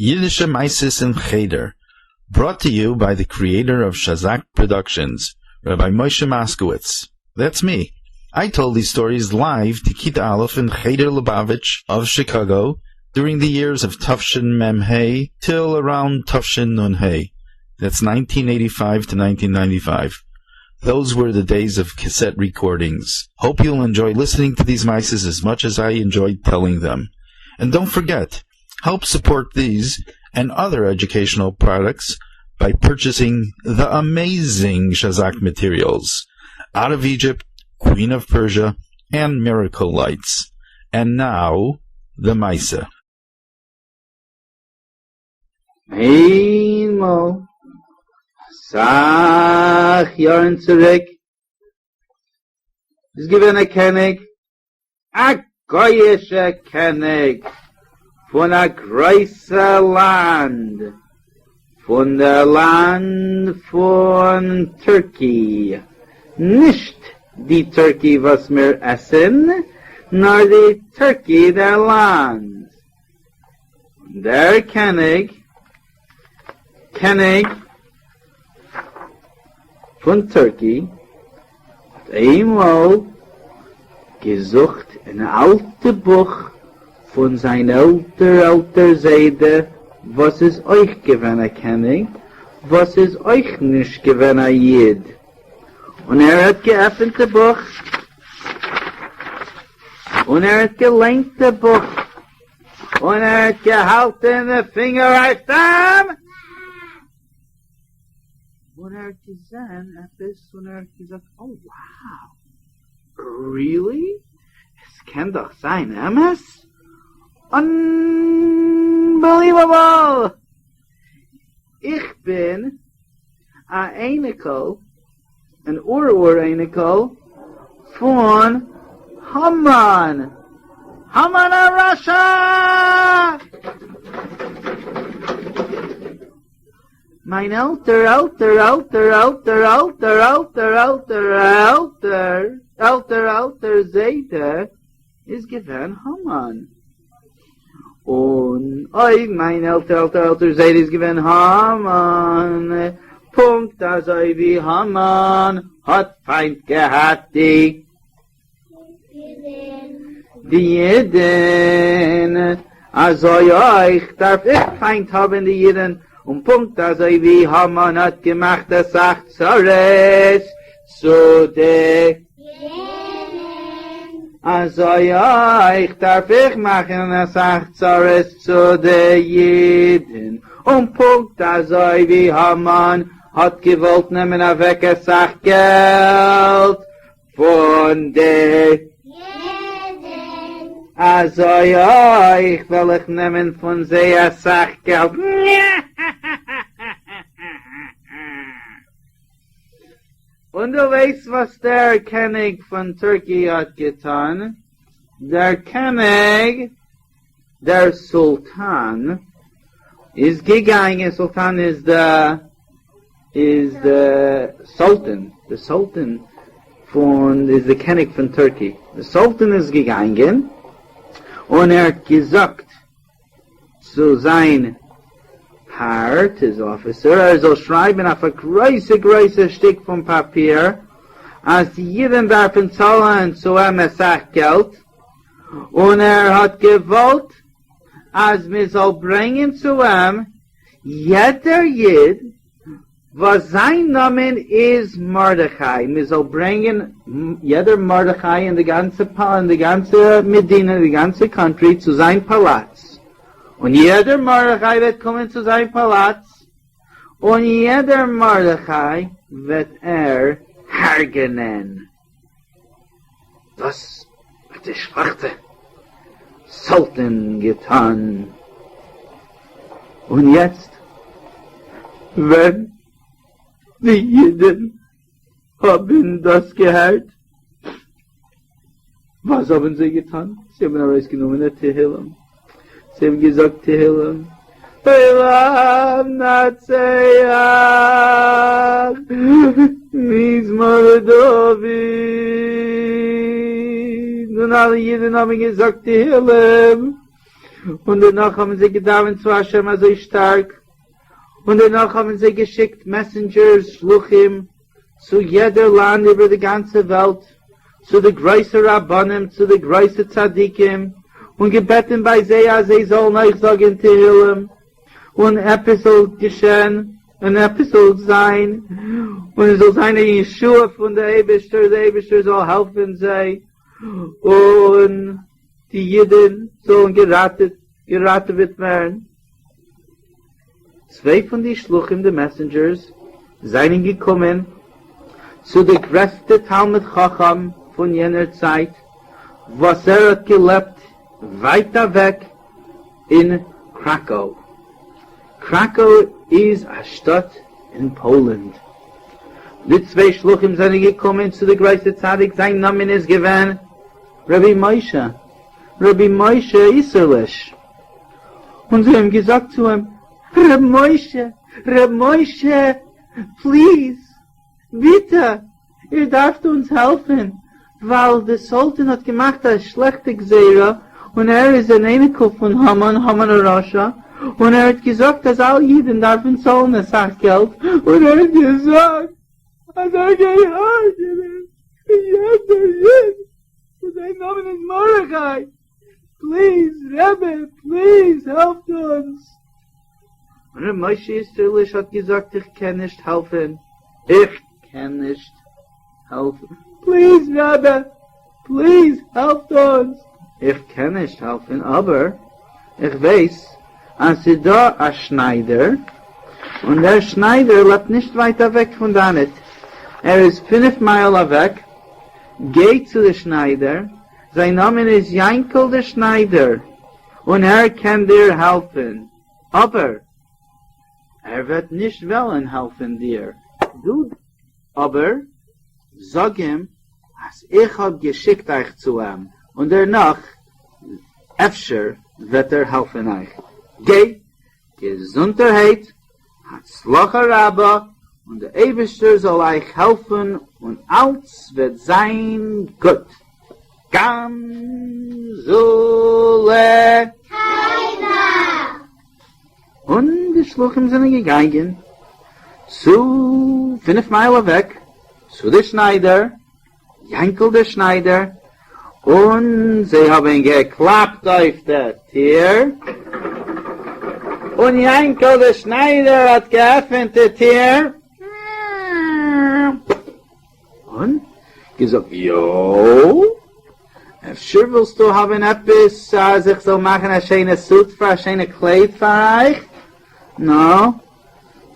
אידישע מעשות אין חדר, brought to you by the creator of Shazak Productions, Rabbi Moshe Moskowitz, that's me. I told these stories live to Kita Aleph in Cheder Lubavitch of Chicago during the years of Tufshin Mem Hey till around Tufshin Nun Hey. That's 1985 to 1995. Those were the days of cassette recordings. Hope you'll enjoy listening to these mices as much as I enjoyed telling them. And don't forget, help support these and other educational products by purchasing the amazing Shazak materials, Out of Egypt, Queen of Persia, and Miracle Lights. And now, the Misa. איינמאל, אסאך יארן צוריק, איז געווען א קעניג, א גוי'אישע קעניג פון א גרויסע לאנד, פון די לאנד פון Turkey, נישט די turkey וואס מיר עסן, נאר די Turkey דער לאנד. און דער קעניג, קעניג פון Turkey, האט איינמאל געזוכט אין אלטע בוך פון זיין עלטער עלטער זיידע וואס איז אויך געווען א קעניג וואס איז אויך נישט געווען א איד, און ער האט געעפענט די בוך און ער האט געליינט די בוך און ער האט געהאלטען די פינגער אויף דעם. און ער האט געזען עפעס און ער האט געזאגט oh wow! Really? עס קען דאך זיין אמת? Unbelievable! איך בין א אייניקל, אן אור אור אייניקל פון המן! המן הרשע! מיין עלטער עלטער עלטער עלטער עלטער עלטער עלטער עלטער עלטער עלטער זיידע איז געווען המן. און אויב מיין עלטער עלטער עלטער זיידע איז געווען המן, פונקט אזוי ווי המן האט פיינט געהאט די די אידן, אזוי אויך דארף איך פיינט האבן די אידן, און פונקט אזוי ווי המן האט געמאכט אסאך צרות צו די אזוי אויך דארף איך מאכן אסאך צרות צו די אידן, און פונקט אזוי ווי המן האט געוואלט נעמען אוועק אסאך געלט פון די אזוי אויך וועל איך נעמען פון זיי אסאך געלט. און דו ווייסט וואס דער קעניג פון Turkey האט געטאן? דער קעניג, דער סולטאן, איז געגאנגען, סולטאן איז די איז די sultan, די sultan פון איז די קעניג פון Turkey, די סולטאן איז געגאנגען און ער האט געזאגט צו זיין האר, צו his officer, ער זאל שרייבן אויף א גרויסע גרויסע שטיק פון פאפיר אז די אידן דארפן צאלן צו אים אסאך געלט, און ער האט געוואלט אז מען זאל ברענגען צו אים יעדער איד וואס זיין נאמען איז מרדכי, מען זאל ברענגען יעדער מרדכי אין די גאנצע אין די גאנצע מדינה, אין די גאנצע country צו זיין פאלאץ, און יעדער מרדכי וועט קומען צו זיין פאלאץ, און יעדער מרדכי וועט ער הרג'נען. דאס האט די שלעכטע סולטאן געטאן, און יעצט ווען די אידן האבן דאס געהערט, וואס האבן זיי געטאן? זיי האבן ארויסגענומען א תהילים, זיי האבן געזאגט תהילים, לעולם נצח מזמור לדוד, און אלע אידן האבן געזאגט תהילים. און דערנאך האבן זיי געדאווענט צו השם אזוי שטארק, און דערנאך האבן זיי געשיקט messengers, שלוחים, צו יעדער לאנד איבער די גאנצע וועלט, צו די גרויסע רבנים, צו די גרויסע צדיקים, און געבעטן ביי זיי אז זיי זאלן אויך זאגן תהילים, און עפעס זאל געשען, און עפעס זאל זיין, און עס זאל זיין א ישועה פון די אייבערשטער, די אייבערשטער זאל העלפן זיי, און די אידן זאלן געראטעוועט ווערן. צוויי פון די שלוחים די messengers זענען געקומען צו די גרעסטע תלמיד חכם פון יענער צייט וואס ער האט געלעבט ווייט אוועק אין קראקאו. קראקאו איז א שטאט אין פוילענד. די צוויי שלוחים זענען געקומען צו די גרויסע צדיק זיין נאמען איז געווען רבי משה, רבי משה איסרליש. און זיי האבן געזאגט צו אים, ר' משה, ר' משה, please, ביטע, איר דארפט אונז העלפן, ווייל די סולטאן האט געמאכט א שלעכטע גזירה, און ער איז אן אייניקל פון המן, המן הרשע, און ער האט געזאגט אז אלע אידן דארפן צאלן אסאך געלט, און ער האט געזאגט אז ער גייט הרג'נען יעדער איד וואס זיין נאמען איז מרדכי. please רבי please העלפט אונז! און ר' משה איסרליש האט געזאגט איך קען נישט העלפן, איך קען נישט העלפן, please רבי please העלפט אונז! איך קען נישט העלפן אבער איך ווייס אז ס'איז דא א שניידער און דער שניידער לעבט נישט ווייט אוועק פון דאנעט, ער איז פינף מייל אוועק, גיי צו די שניידער זיין נאמען איז יענקל דער שניידער און ער קען דיר העלפן, אבער ער וועט נישט וועלן העלפן דיר, דו אבער זאג אים אז איך האב געשיקט אייך צו אים, און דערנאך אפשר וועט ער העלפן אייך. גיי געזונטערהייט, הצלחה רבה, און דער אייבערשטער זאל אייך העלפן און אלץ וועט זיין גוט. גם זו לקיימא. און די שלוחים זענען געגאנגען צו פינף מייל אוועק צו די שניידער, יענקל דער שניידער, און זיי האבן געקלאפט אויף דער טיר, און יענקל דער שניידער האט געעפנט די טיר, און געזאגט, יא, אפשר ווילסטו האבן עפעס אז איך זאל מאכן א שיינע suit פאר א שיינע קלייד פאר אייך? נו,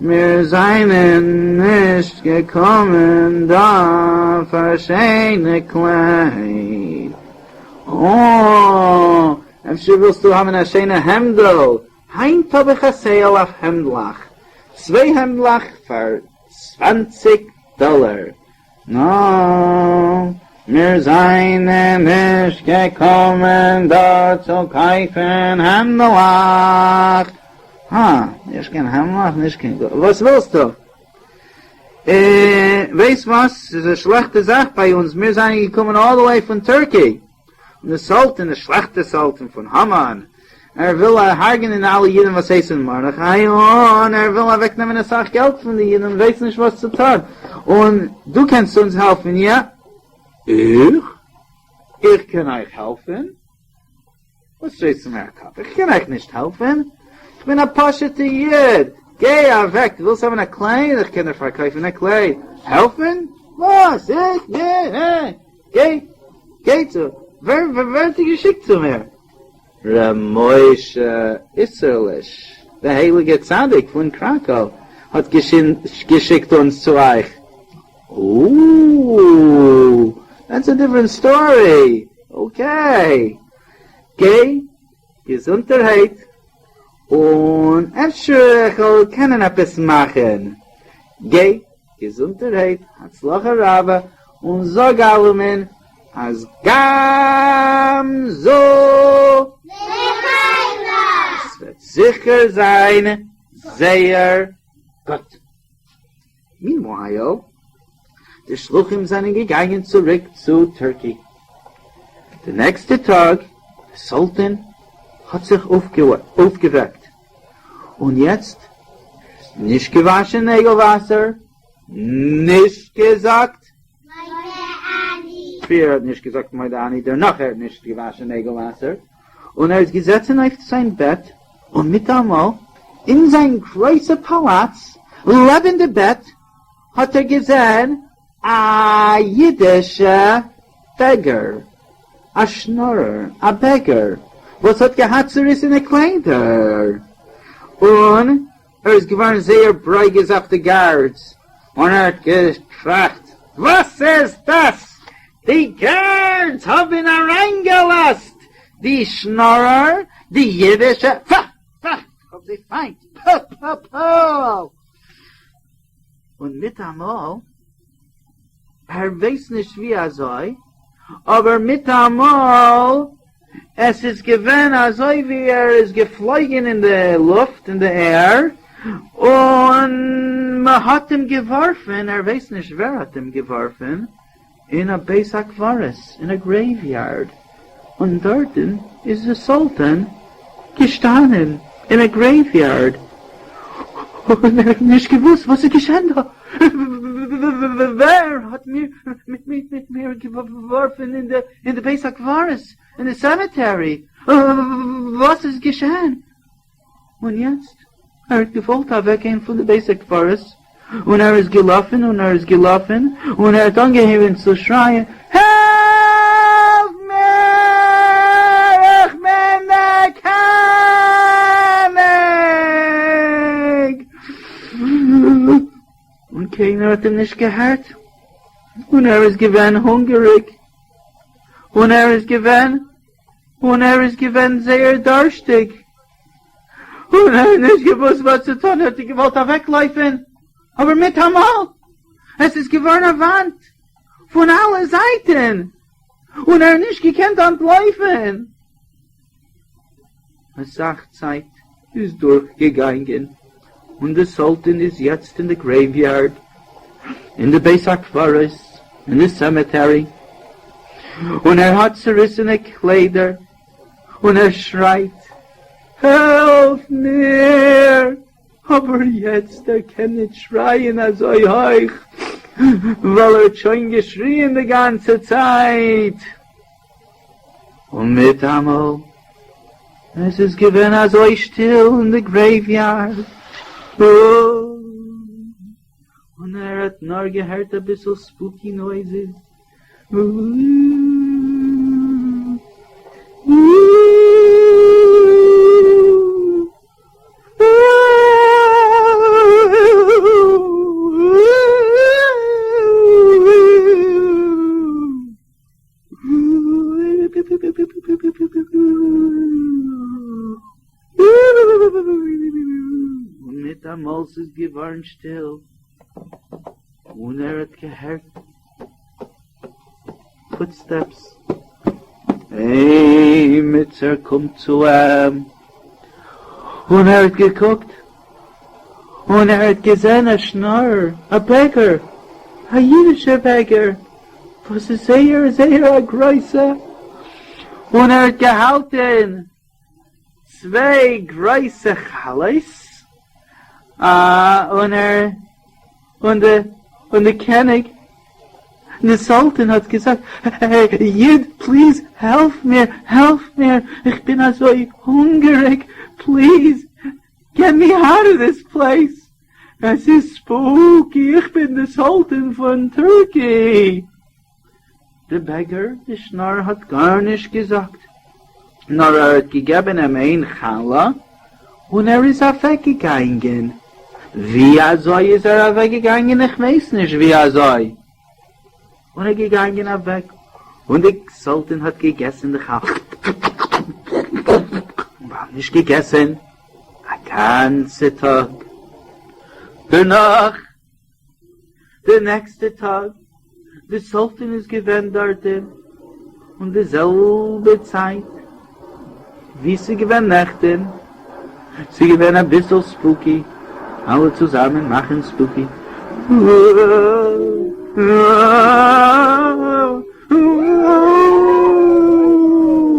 מיר זענען נישט געקומען דא פאר שיינע קלייד. אה, אפשר ווילסטו האבן א שיינע העמדל? היינט האב איך א sale אויף העמדלעך, צוויי העמדלעך פאר צוואנציג דאלער. נו, מיר זענען נישט געקומען דא צו קויפן העמדלעך. הא, נישט קיין העמדלעך, נישט קיין גאר, וואס ווילסטו? אה, ווייסט וואס, ס'איז א שלעכטע זאך ביי אונז, מיר זענען געקומען all the way פון Turkey, און די סולטאן, די שלעכטע סולטאן פון המן, ער וויל הרג'נען אלע אידן וואס הייסן מרדכי, און ער וויל אוועקנעמען אסאך געלט פון די אידן, און ווייסט נישט וואס צו טון, און דו קענסט אונז העלפן, איא? איך? איך קען אייך העלפן? וואס דרייסטו מיר א קאפ? איך קען אייך נישט העלפן, איך בין א פשוט'ע איד, גיי אוועק, דו ווילסט האבן א קלייד? איך קען דיר פארקויפן א קלייד, העלפן? וואס? איך? גיי, גיי צו, ווער ווער האט דיר געשיקט צו מיר? ר' משה איסרליש, דער הייליגער צדיק פון קראקא האט געשיקט אונז צו אייך. oh, that's a different story, okay, גיי געזונטערהייט, און אפשר איך וועל קענען עפעס מאכן, גיי געזונטערהייט, הצלחה רבה, און זאג אלעמען אז גם זו לקיימא! עס וועט זיכער זיין זייער גוט. Meanwhile, די שלוחים זענען געגאנגען צוריק צו Turkey. די נעקסטע טאג, די סולטאן. האט זיך אויפגעוועקט, און יעצט נישט געוואשן נעגל וואסער, נישט געזאגט מודה אני. פריער האט נישט געזאגט מודה אני, דערנאך ער האט נישט געוואשן נעגל וואסער, און ער איז געזעצן אויף זיין בעט, און מיטאמאל אין זיין גרויסע פאלאץ לעבן די בעט האט ער געזען א אידישע beggar, א שנארער, א beggar, וואס האט געהאט צוריסענע קליידער, און ער איז געווארן זייער ברוגז אויף די guards, און ער האט געטראכט, וואס איז דאס? די guards האבן אריינגעלאזט די שנארער, די אידישע, פא! פא! איך האב זיי פיינט! פא! פא! פא! און מיטאמאל, ער ווייסט נישט ווי אזוי, אבער מיטאמאל, עס איז געווען אזוי ווי ער איז געפלויגן אין די לופט, אין די air, און מען האט אים געווארפן, ער ווייסט נישט ווער האט אים געווארפן, אין א בית הקברות, אין א graveyard, און דארטן איז די סולטאן געשטאנען אין א graveyard, און ער האט נישט געוואוסט וואס איז געשען דא, ווער האט מיר געווארפן אין די בית הקברות, אין די cemetery, וואס איז געשען? און יעצט, ער האט געוואלט אוועקגיין פון די בית הקברות, און ער איז געלאפן און ער איז געלאפן, און ער האט אנגעהויבן צו שרייען, העלף מיר! איך בין דער קעניג! און קיינער האט אים נישט געהערט, און ער איז געווען הונגעריג, און ער איז געווען און ער איז געווען זייער דארשטיג, און ער האט נישט געוואוסט וואס צו טון, ער האט געוואלט אוועקלויפן, אבער מיטאמאל, עס איז געווארן א וואנט פון אלע זייטן, און ער האט נישט געקענט אנטלויפן. אסאך צייט איז דורכגעגאנגען, און די סולטאן איז יעצט אין די graveyard, אין די בית הקברות, אין די cemetery, און ער האט צוריסענע קליידער, און ער שרייט, העלף מיר! אבער יעצט ער קען נישט שרייען אזוי הויך, ווייל ער האט שוין געשריען די גאנצע צייט. און מיטאמאל, עס איז געווען אזוי שטיל אין די graveyard, און ער האט נאר געהערט אביסל spooky noises. און מיטאמאל ס'איז געווארן שטיל, און ער האט געהערט footsteps, עימיצער קומט צו אים, און ער האט געקוקט, און ער האט געזען א שנארער, א beggar, א אידישער beggar, וואס איז זייער זייער א גרויסע, און ער האט געהאלטען צוויי גרויסע חלות, און ער, און די, און די קעניג, די סולטאן האט געזאגט, איד, please העלף מיר, העלף מיר, איך בין אזוי הונגעריג, please get me out of this place, עס איז spooky, איך בין די סולטאן פון Turkey. די beggar, די שנארער האט גארנישט געזאגט, נאר ער האט געגעבן אים איין חלה, און ער איז אוועקגעגאנגען. ווי אזוי איז ער אוועקגעגאנגען? איך ווייס נישט ווי אזוי. און ער איז געגאנגען אוועק, און די סולטאן האט געגעסן די חלה, און באלד נישט געגעסן א גאנצע טאג. דערנאך, די נעקסטע טאג, די סולטאן איז געווען דארטן, און די זעלבע צייט ווי ס'איז געווען נעכטן, ס'איז געווען אביסל spooky, אלע צוזאמען מאכן spooky.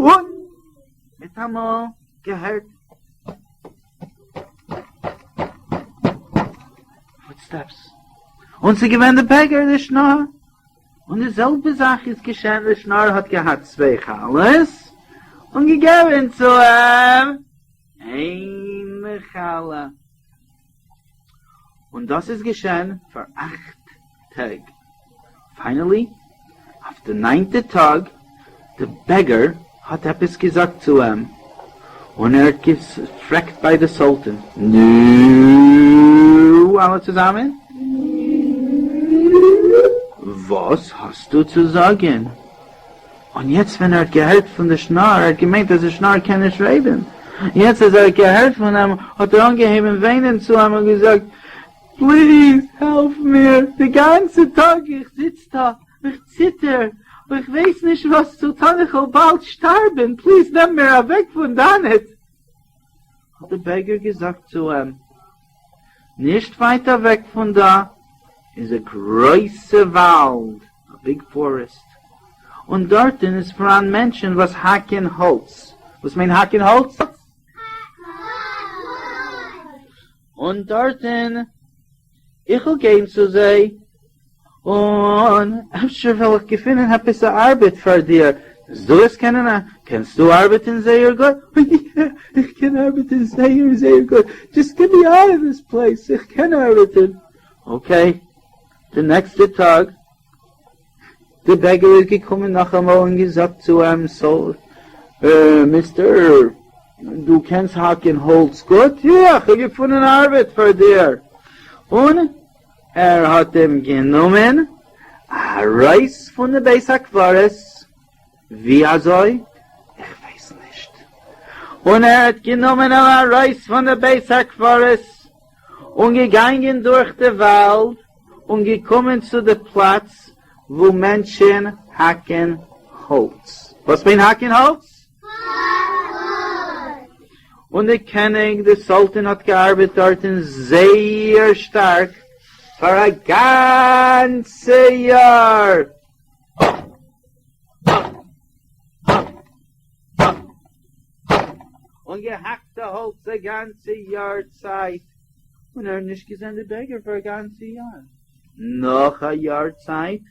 און מיטאמאל. געהערט footsteps, און ס'איז געווען די beggar די שנאר, און די זעלבע זאך איז געשען, די שנאר האט געהאט צוויי חלות און געגעבן צו אים איין חלה, און דאס איז געשען פאר אכט טעג, finally אויף די ניינטע טאג די beggar האט עפעס געזאגט צו אים, און ער האט געפרעגט ביי די סולטאן, נו, אלע צוזאמען? וואס האסטו צו זאגן? און יעצט ווען ער האט געהערט פון די שנאר, ער האט געמיינט אז די שנאר קען נישט רעדן, יעצט אז ער האט געהערט פון אים האט ער אנגעהויבן וויינען צו אים און געזאגט, please העלף מיר, די גאנצע טאג איך זיץ דא, איך ציטער, איך ווייס נישט וואס צו טון, איך וועל באלד שטארבן, please נעם מיר אוועק פון דאנעט. האט די beggar געזאגט צו אים, נישט ווייט אוועק פון דא איז א גרויסע וואלד, א big forest, און דארטן איז פאראן מענטשן וואס האקן האלץ, וואס מיינט האקן האלץ? און דארטן, איך וועל גיין צו זיי, און אפשר וועל איך געפינען עפעס א ארבעט פאר דיר, זאל עס קענען א, קענסטו ארבעטן זייער גוט? איך קען ארבעטן זייער זייער גוט, just get me out of this place, איך קען ארבעטן. okay, די נעקסטע טאג, די beggar איז געקומען נאכאמאל און געזאגט צו אים, so, mister, דו קענסט האקן האלץ גוט? יא, איך האב געפונען ארבעט פאר דיר. און ער האט אים גענומען ארויס פון די בית הקברות, ווי אזוי? איך ווייס נישט. און ער האט גענומען אים ארויס פון די בית הקברות, און געגאנגען דורך די וואלד, און געקומען צו די פלאץ וואו מענטשן האקן האלץ. וואס מיינט האקן האלץ? און די קעניג די סולטאן האט געארבעט דארטן זייער שטארק פאר א גאנצע יאר. און געהאקט די האלץ א גאנצע יאר צייט, און ער האט נישט געזען די beggar פאר א גאנצע יאר. נאך א יאר צייט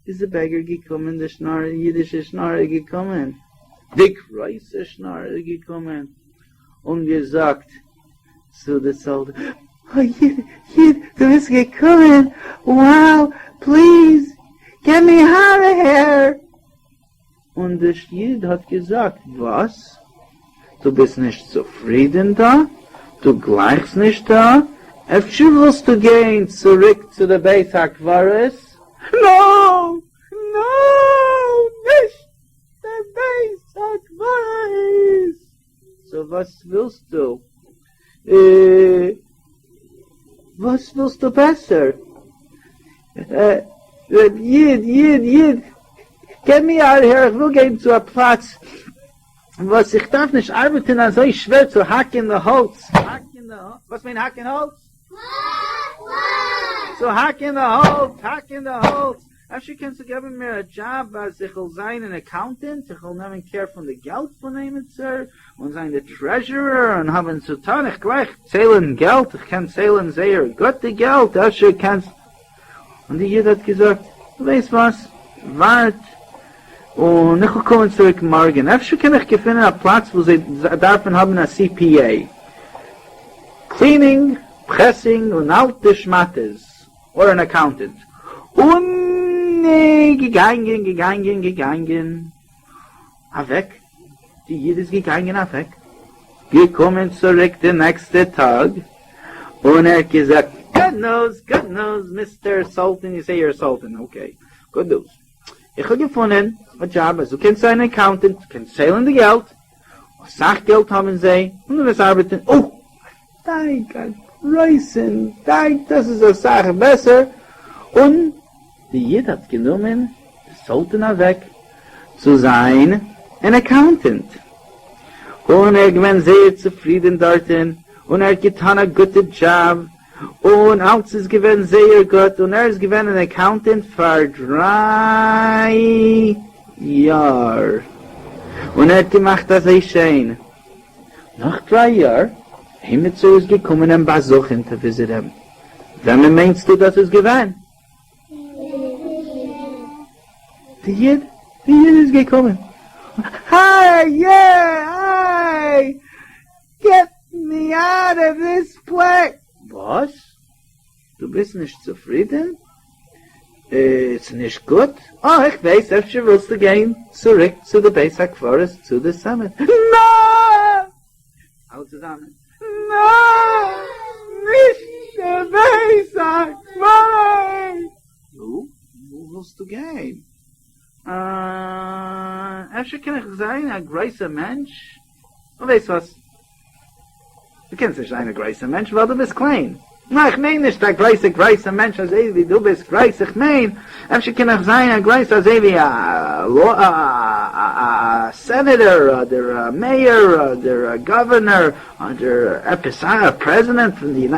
איז די beggar געקומען, די שנארער, אידישע שנארער איז געקומען, די גרויסע שנארער איז געקומען, און געזאגט צו די סולטאן, אוי איד, איד, דו ביסט געקומען, wow, please, get me out of here! און די איד האט געזאגט, וואס? דו ביסט נישט צופרידען דא? דו גלייכסט נישט דא? אפשר ווילסטו גיין צוריק צו די בית הקברות? no! no! נישט די בית הקברות! so וואס ווילסטו? וואס ווילסטו בעסער? איד, איד, איד, get me out here, איך וויל גיין צו א פלאץ וואס איך דארף נישט ארבעטן אזוי שווער צו האקן די האלץ, וואס מיינט האקן האלץ? צו האקן די האלץ, האקן די האלץ, אפשר קענסטו געבן מיר א דזשאב אז איך זאל זיין אן accountant, איך זאל נעמען care פון די געלט פון עימיצער, און זיין די treasurer און האבן צו טון, איך גלייך ציילן געלט, איך קען ציילן זייער גוט די געלט, אפשר קענסט. און די איד האט געזאגט, דו ווייסט וואס, ווארט און איך וועל קומען צוריק מארגן, אפשר קען איך געפינען א פלאץ וואו זיי דארפן האבן א CPA, cleaning, pressing און אלטע שמאטעס. אדער אן accountant, און געגאנגען געגאנגען געגאנגען אוועק, די איד איז געגאנגען אוועק, געקומען צוריק די נעקסטע טאג, און ער האט געזאגט, good news, good news, mister Sultan, you say you're sultan, okay, good news, איך האב געפונען א דזשאב אז דו קענסט זיין accountant, דו קענסט ציילן די געלט, אסאך געלט האבן זיי, און דו וועסט ארבעטן, אוי! דאנק, א גרויסן דאנק, דאס איז אסאך בעסער, און די איד האט גענומען די סולטאן אוועק צו זיין אן accountant, און ער איז געווען זייער צופרידען דארטען, און ער האט געטאן א גוטע דזשאב, און אלץ איז געווען זייער גוט, און ער איז געווען אן accountant פאר דריי יאר, און ער האט געמאכט אזוי שיין. נאך דריי יאר, עימיצער איז געקומען אים באזוכן to visit אים. וועמען מיינסטו דאס איז געווען? די איד, די איד איז געקומען. היי, yeah, היי! Get me out of this place! וואס? דו ביסט נישט צופרידען? ס'איז נישט גוט? אה, איך ווייס, אפשר ווילסטו גיין צוריק צו די בית הקברות צו די cemetery? נא! אלע צוזאמען, נא! נישט די בית הקברות! נו, וואו ווילסטו גיין? אה, אפשר קען איך זיין א גרויסע מענטש? און ווייסט וואס? דו קענסט נישט זיין א גרויסע מענטש ווייל דו ביסט קליין. ניין איך מיין נישט א גרויסע גרויסע מענטש אזוי ווי דו ביסט גרויס, איך מיין אפשר קען איך זיין א גרויסע אזוי ווי א א senator אדער א mayor אדער א governor אדער עפעס א פרעזידענט פון די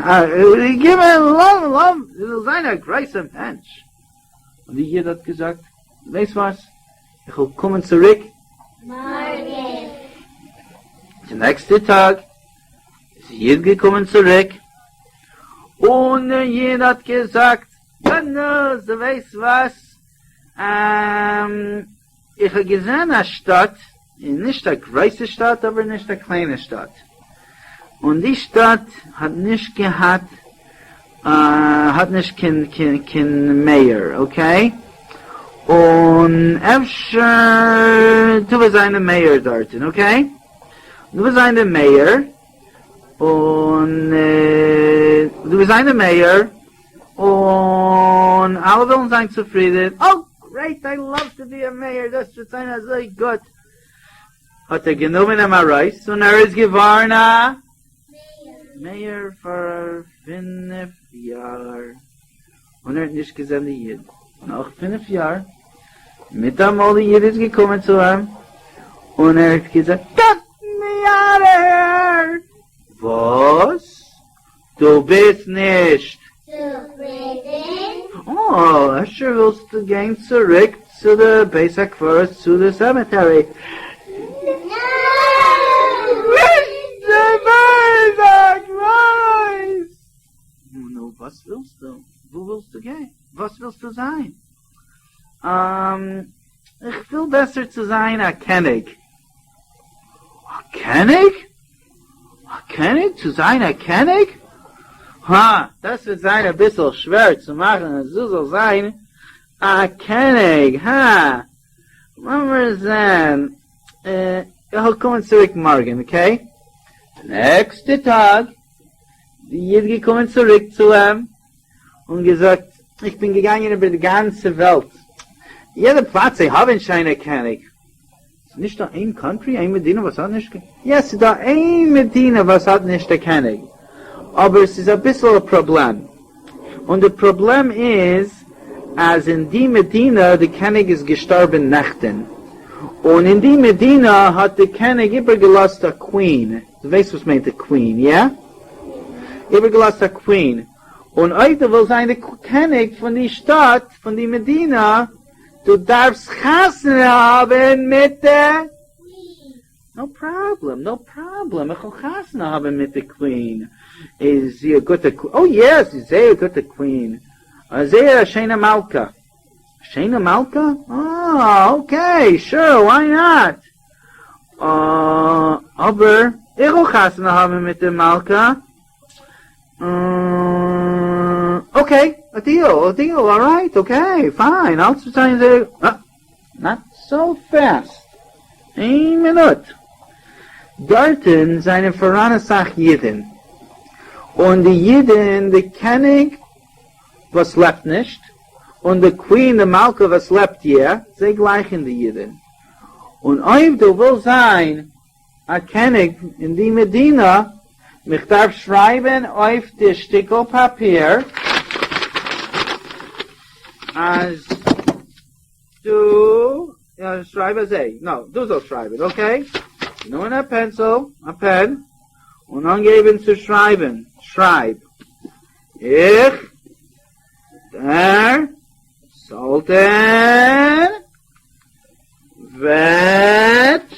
גיב מיר לאז לאז איך זאל זיין א גרויסע מענטש. און די איד האט געזאגט ווייסט וואס? איך וועל קומען צוריק מארגן. די נעקסטע טאג איז די איד געקומען צוריק, און דער איד האט געזאגט, גאנוז, דו ווייסט וואס, איך האב געזען א שטאט, נישט א גרויסע שטאט אבער נישט א קליינע שטאט, און די שטאט האט נישט געהאט האט נישט קיין קיין mayor, okay? און אפשר דו וועסט זיין די mayor דארטן, okay? דו וועסט זיין די mayor, און דו וועסט זיין די mayor, און אלע וועלן זיין צופרידן, oh great I love to be a mayor, דאס וועט זיין אזוי גוט, האט ער גענומען אים ארויס און ער איז געווארן א mayor פאר פינף יאר, און ער האט נישט געזען די איד נאך פינף יאר, מיטאמאל די איד איז געקומען צו אים און ער האט געזאגט get me out of here! וואס? דו ביסט נישט צופרידן? אה, אפשר ווילסטו גיין צוריק צו די בית הקברות צו די cemetery? נישט די בית הקברות! נו, וואס ווילסטו? וואו ווילסטו גיין? וואס ווילסטו זיין? איך וויל בעסער צו זיין א קעניג. א קעניג? א קעניג? צו זיין א קעניג? הא, דאס וועט זיין אביסל שווער צו מאכן אז דו זאלסט זיין א קעניג, הא? לאמיר זען, איך וועל קומען צוריק מארגן, okay? די נעקסטע טאג די איד געקומען צוריק צו אים און געזאגט, איך בין געגאנגען איבער די גאנצע וועלט, יעדע פלאץ זיי האבן שוין א קעניג, ס'איז נישט דא איין country, איין מדינה וואס האט נישט, yes ס'איז דא איין מדינה וואס האט נישט א קעניג, אבער ס'איז אביסל א פראבלעם, און די פראבלעם איז אז אין די מדינה די קעניג איז געשטארבען נעכטען, און אין די מדינה האט די קעניג איבערגעלאזט א queen, דו ווייסט וואס מיינט א queen, איא? איבערגעלאזט א queen, און אויב דו ווילסט זיין די קעניג פון די שטאט, פון די מדינה, דו דארפסט חתונה האבן מיט די queen. No problem, no problem, איך וויל חתונה האבן מיט די queen. איז זי א גוטע queen? Oh yeah, זי איז זייער גוטע queen. זייער א שיינע מלכה. א שיינע מלכה? אה, okay, sure, why not? אבער איך וויל חתונה האבן מיט די מלכה. Okay, a deal, a deal, alright, okay, fine, אלץ וועט זיין זייער, not so fast, איין מינוט, דארטן זענען פאראן אסאך אידן, און די אידן, די קעניג וואס לעבט נישט, און די queen די מלכה וואס לעבט יא, זיי גלייכן די אידן, און אויב דו ווילסט זיין א קעניג אין די מדינה, מיך דארף שרייבען אויף די שטיקל פאפיר אז דו, שרייב אזוי, no, דו זאלסט שרייבען, okay? נעמען א pencil, א pen, און אנגעבען צו שרייבען, שרייב, איך, דער סולטאן, וועט.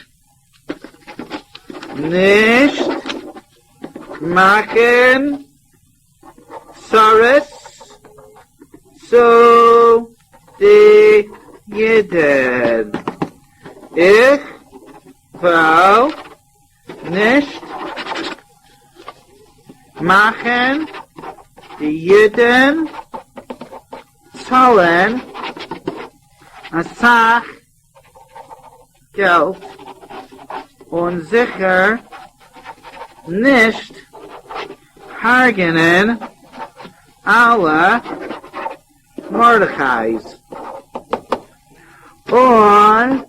נישט מאכן צרות צו די אידן. איך וועל נישט מאכן די אידן צאלן אסאך געלט און זיכער נישט הרג'נען אלע מרדכי'ס און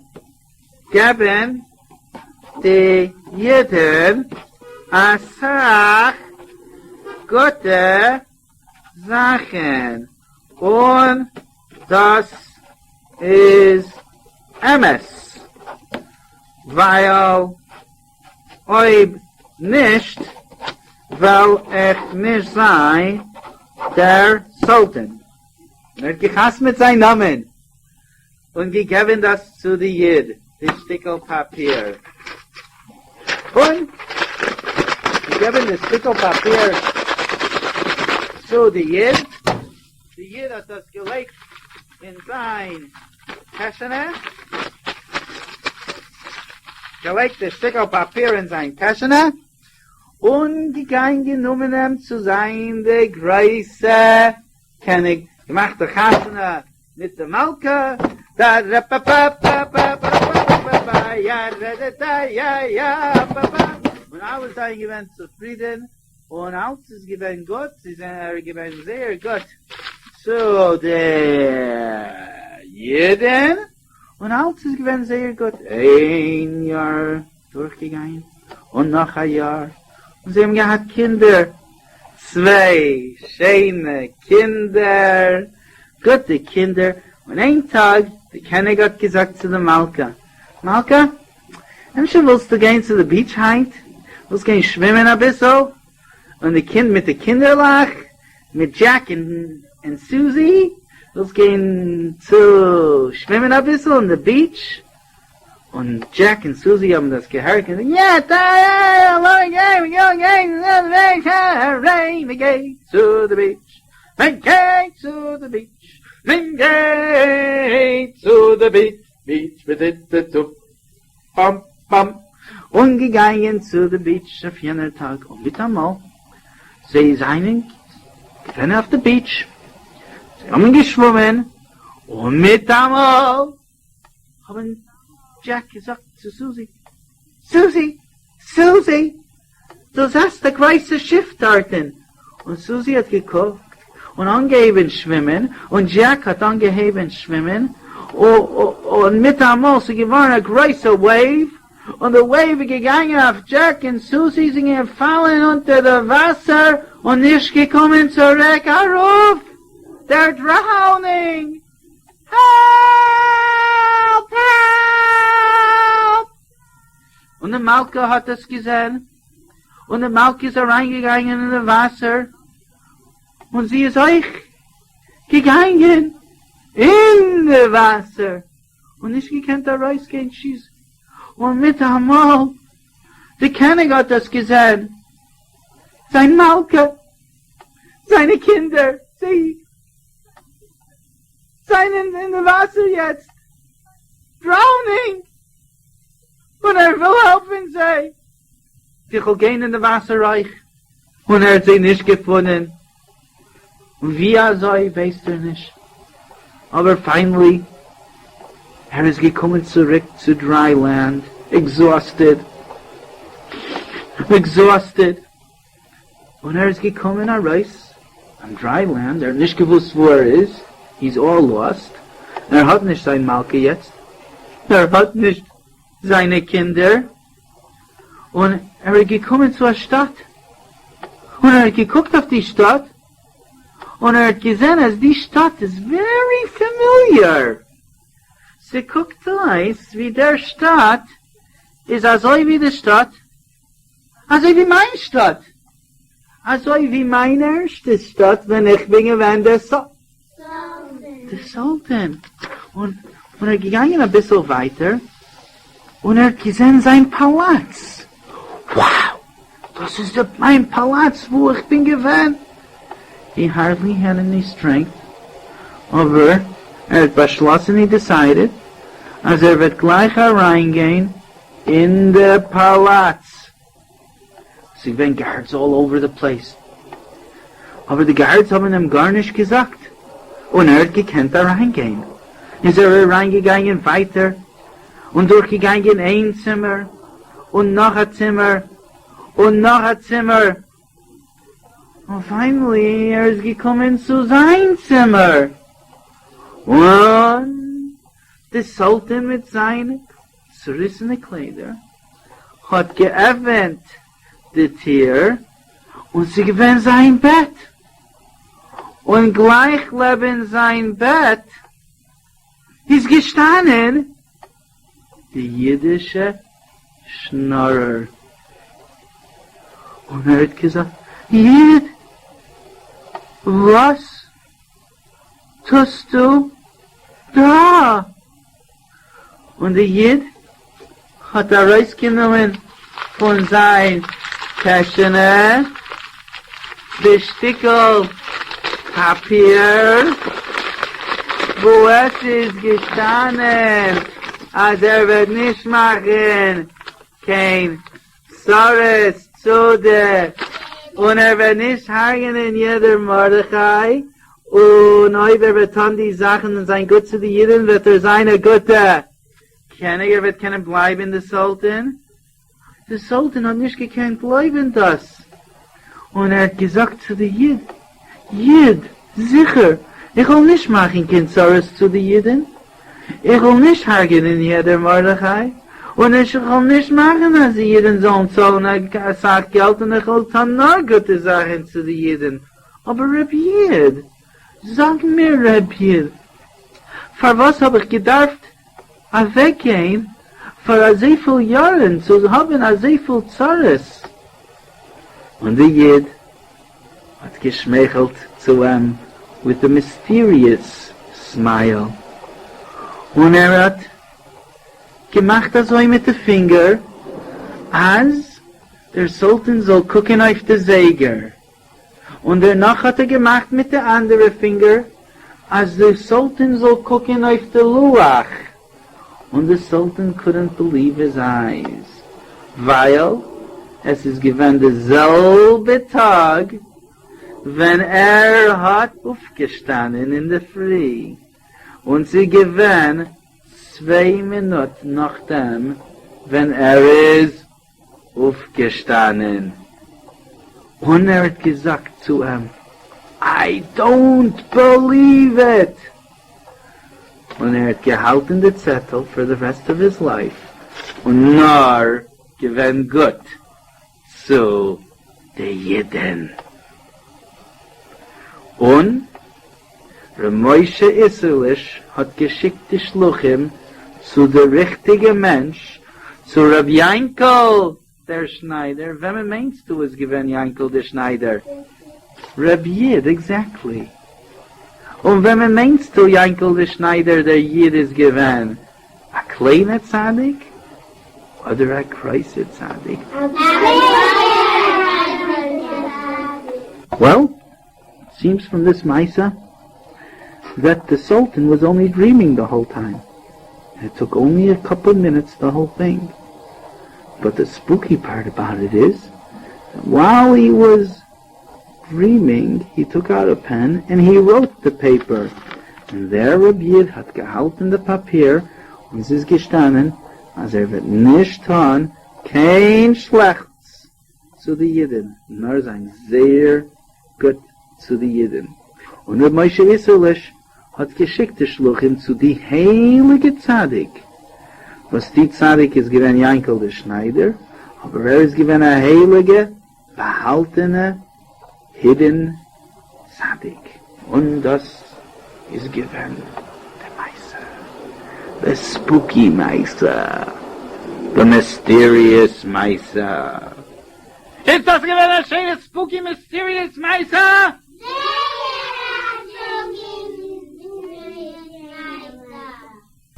געבן די אידן אסאך גוטע זאכן, און דאס איז אמת, ווייל אויב נישט וועל איך נישט זיין דער סולטאן. און ער האט געחתמעט זיין נאמען און געגעבן דאס צו די איד, די שטיקל פאפיר, און געגעבן די שטיקל פאפיר צו די איד, די איד האט דאס געלייגט אין זיין קעשענע, געלייגט די שטיקל פאפיר אין זיין קעשענע, און געגאנגען נאמען אים צו זיין די גרויסע קעניג, געמאכט די חתונה מיט די מלכה, און אלע זענען געווען צופרידען, און אלץ איז געווען גוט, זיי זענען געווען זייער גוט צו די אידען, און אלץ איז געווען זייער גוט, איין יאר דורכגעגאנגען, און נאך א יאר, און זיי האבן געהאט קינדער, צוויי שיינע קינדער, גוטע קינדער, און איין טאג, די קעניג האט געזאגט צו די מלכה, מלכה, אפשר ווילסטו גיין צו די beach היינט, ווילסט גיין שווימען אביסל, און די קינד מיט די קינדערלעך, מיט דזשעק און סוזי, ווילסט גיין צו שווימען אביסל אין די beach? און דזשעק און סוזי האבן דאס געהערט און געזאגט, יא, לאמיר גיין, מיר גייען גיין, מען גייט צו די beach, מען גייט צו די beach, מען גייט צו די beach, beach בידיטעטופ פאם פאם, און געגאנגען צו די beach אויף יענער טאג, און מיטאמאל זיי זענען געווען אויף די beach, זיי האבן געשוואומען, און מיטאמאל האבן דזשעק געזאגט צו סוזי, סוזי! סוזי! דו זעסט א גרויסע שיף דארטן! און סוזי האט געקוקט און אנגעהויבן שווימען, און דזשעק האט אנגעהויבן שווימען, און מיטאמאל ס'איז געווארן א גרויסע wave, און די wave איז געגאנגען אויף דזשעק און סוזי זענען געפאלן אונטער די וואסער און נישט געקומען צוריק ארויף! They're drowning! Help! Help! און די מלכה האט עס געזען, און די מלכה איז אריינגעגאנגען אין די וואסער, און זי איז אויך געגאנגען אין די וואסער, און נישט געקענט ארויסגיין, שיז, און מיטאמאל די קעניג האט עס געזען, זיין מלכה, זיינע קינדער, זיי זענען אין די וואסער יעצט, drowning, און ער וויל העלפן זיי, איך וועל גיין אין די וואסער אויך, און ער האט זיי נישט געפונען, און ווי אזוי ווייסט ער נישט, אבער finally ער איז געקומען צוריק צו dry land, exhausted, exhausted, און ער איז געקומען ארויס אויף dry land, ער האט נישט געוואוסט וואו ער איז, he is all lost, ער האט נישט זיין מלכה יעצט, ער האט נישט זיינע קינדער, און ער איז געקומען צו א שטאט, און ער האט געקוקט אויף די שטאט, און ער האט געזען אז די שטאט איז very familiar, ס'קוקט אויס ווי דער שטאט איז אזוי ווי די שטאט אזוי ווי מיין שטאט, אזוי ווי מיין ערשטע שטאט ווען איך בין געווען דער סולטאן. און ער איז געגאנגען אביסל ווייטער און ער האט געזען זיין פאלאץ. Wow! דאס איז די מיין פאלאץ וואו איך בין געווען! He hardly had any strength, אבער ער האט באשלאסן he decided אז ער וועט גלייך אריינגיין אין די פאלאץ. ס'איז געווען guards all over the place, אבער די guards האבן אים גארנישט געזאגט און ער האט געקענט אריינגיין. איז ער אריינגעגאנגען ווייטער און דורכגעגאנגען איין צימער און נאך א צימער און נאך א צימער, און finally ער איז געקומען צו זיין צימער, און די סולטאן מיט זיינע צוריסענע קליידער האט געעפענט די טיר און ס'איז געווען זיין בעט, און גלייך לעבן זיין בעט איז געשטאנען די אידישע שנארער, און ער האט געזאגט, איד, וואס טוסטו דא? און די איד האט ארויסגענומען פון זיין קעשענע די שטיקל פאפיר וואו עס איז געשטאנען אז ער וועט נישט מאכן קיין צרות צו די און ער וועט נישט הרג'נען יעדער מרדכי, און אויב ער וועט טון די זאכן און זיין גוט צו די אידן וועט ער זיין א גוטע קעניג, ער וועט קענען בלייבן די סולטאן. די סולטאן האט נישט געקענט גלויבן דאס, און ער האט געזאגט צו די איד, איד, זיכער, איך וועל נישט מאכן קיין צרות צו די אידן, איך וועל נישט הרג'ענען יעדער מרדכי, און איך וועל נישט מאכן אז די אידן זאלן צאלן אסאך געלט, און איך וועל טון נאר גוטע זאכן צו די אידן, אבער ר' איד, זאג מיר ר' איד, פארוואס האב איך געדארפט אוועקגיין פאר אזויפיל יארן צו האבן אזויפיל צרות? און די איד האט געשמייכלט צו אים with a mysterious smile, און ער האט געמאכט אזוי מיט די פינגער אז דער סולטאן זאל קוקן אויף די זייגער, און דערנאך האט ער געמאכט מיט די אנדערע פינגער אז די סולטאן זאל קוקן אויף די לוח, און די סולטאן couldn't believe his eyes, ווייל עס איז געווען די זעלבע טאג ווען ער האט אויפגעשטאנען אינדערפרי, און ס'איז געווען 2 מינוט נאכדעם ווען ער איז אויפגעשטאנען, און ער האט געזאגט צו אים, I don't believe it! און ער האט געהאלטן די צעטל for the rest of his life, און נאר געווען גוט צו די אידן. און ר' משה איסרליש האט געשיקט די שלוחים צו די ריכטיגע מענטש, צו ר' יענקל דער שניידער, וועמען מיינסטו איז געווען יענקל דער שניידער? ר' איד, exactly. און וועמען מיינסטו יענקל דער שניידער דער איד איז געווען? א קליינע צדיק אדער א גרויסע צדיק? Well, seems from this מעשה that the sultan was only dreaming the whole time, and it took only a couple minutes the whole thing, but the spooky part about it is that while he was dreaming he took out a pen and he wrote the paper, און דער רב איד האט געהאלטן די פאפיר און ס'איז געשטאנען אז ער וועט נישט טון קיין שלעכטס צו די אידן נאר זיין זייער גוט צו די אידן, און ר' משה איסרליש האט געשיקט די שלוחים צו די הייליגע צדיק, וואס די צדיק איז געווען יענקל דער שניידער, אבער ער איז געווען א הייליגע באהאלטענע hidden צדיק. און דאס איז געווען די מעשה, די spooky מעשה, די mysterious מעשה. איז דאס געווען א שיינע spooky mysterious מעשה? יא!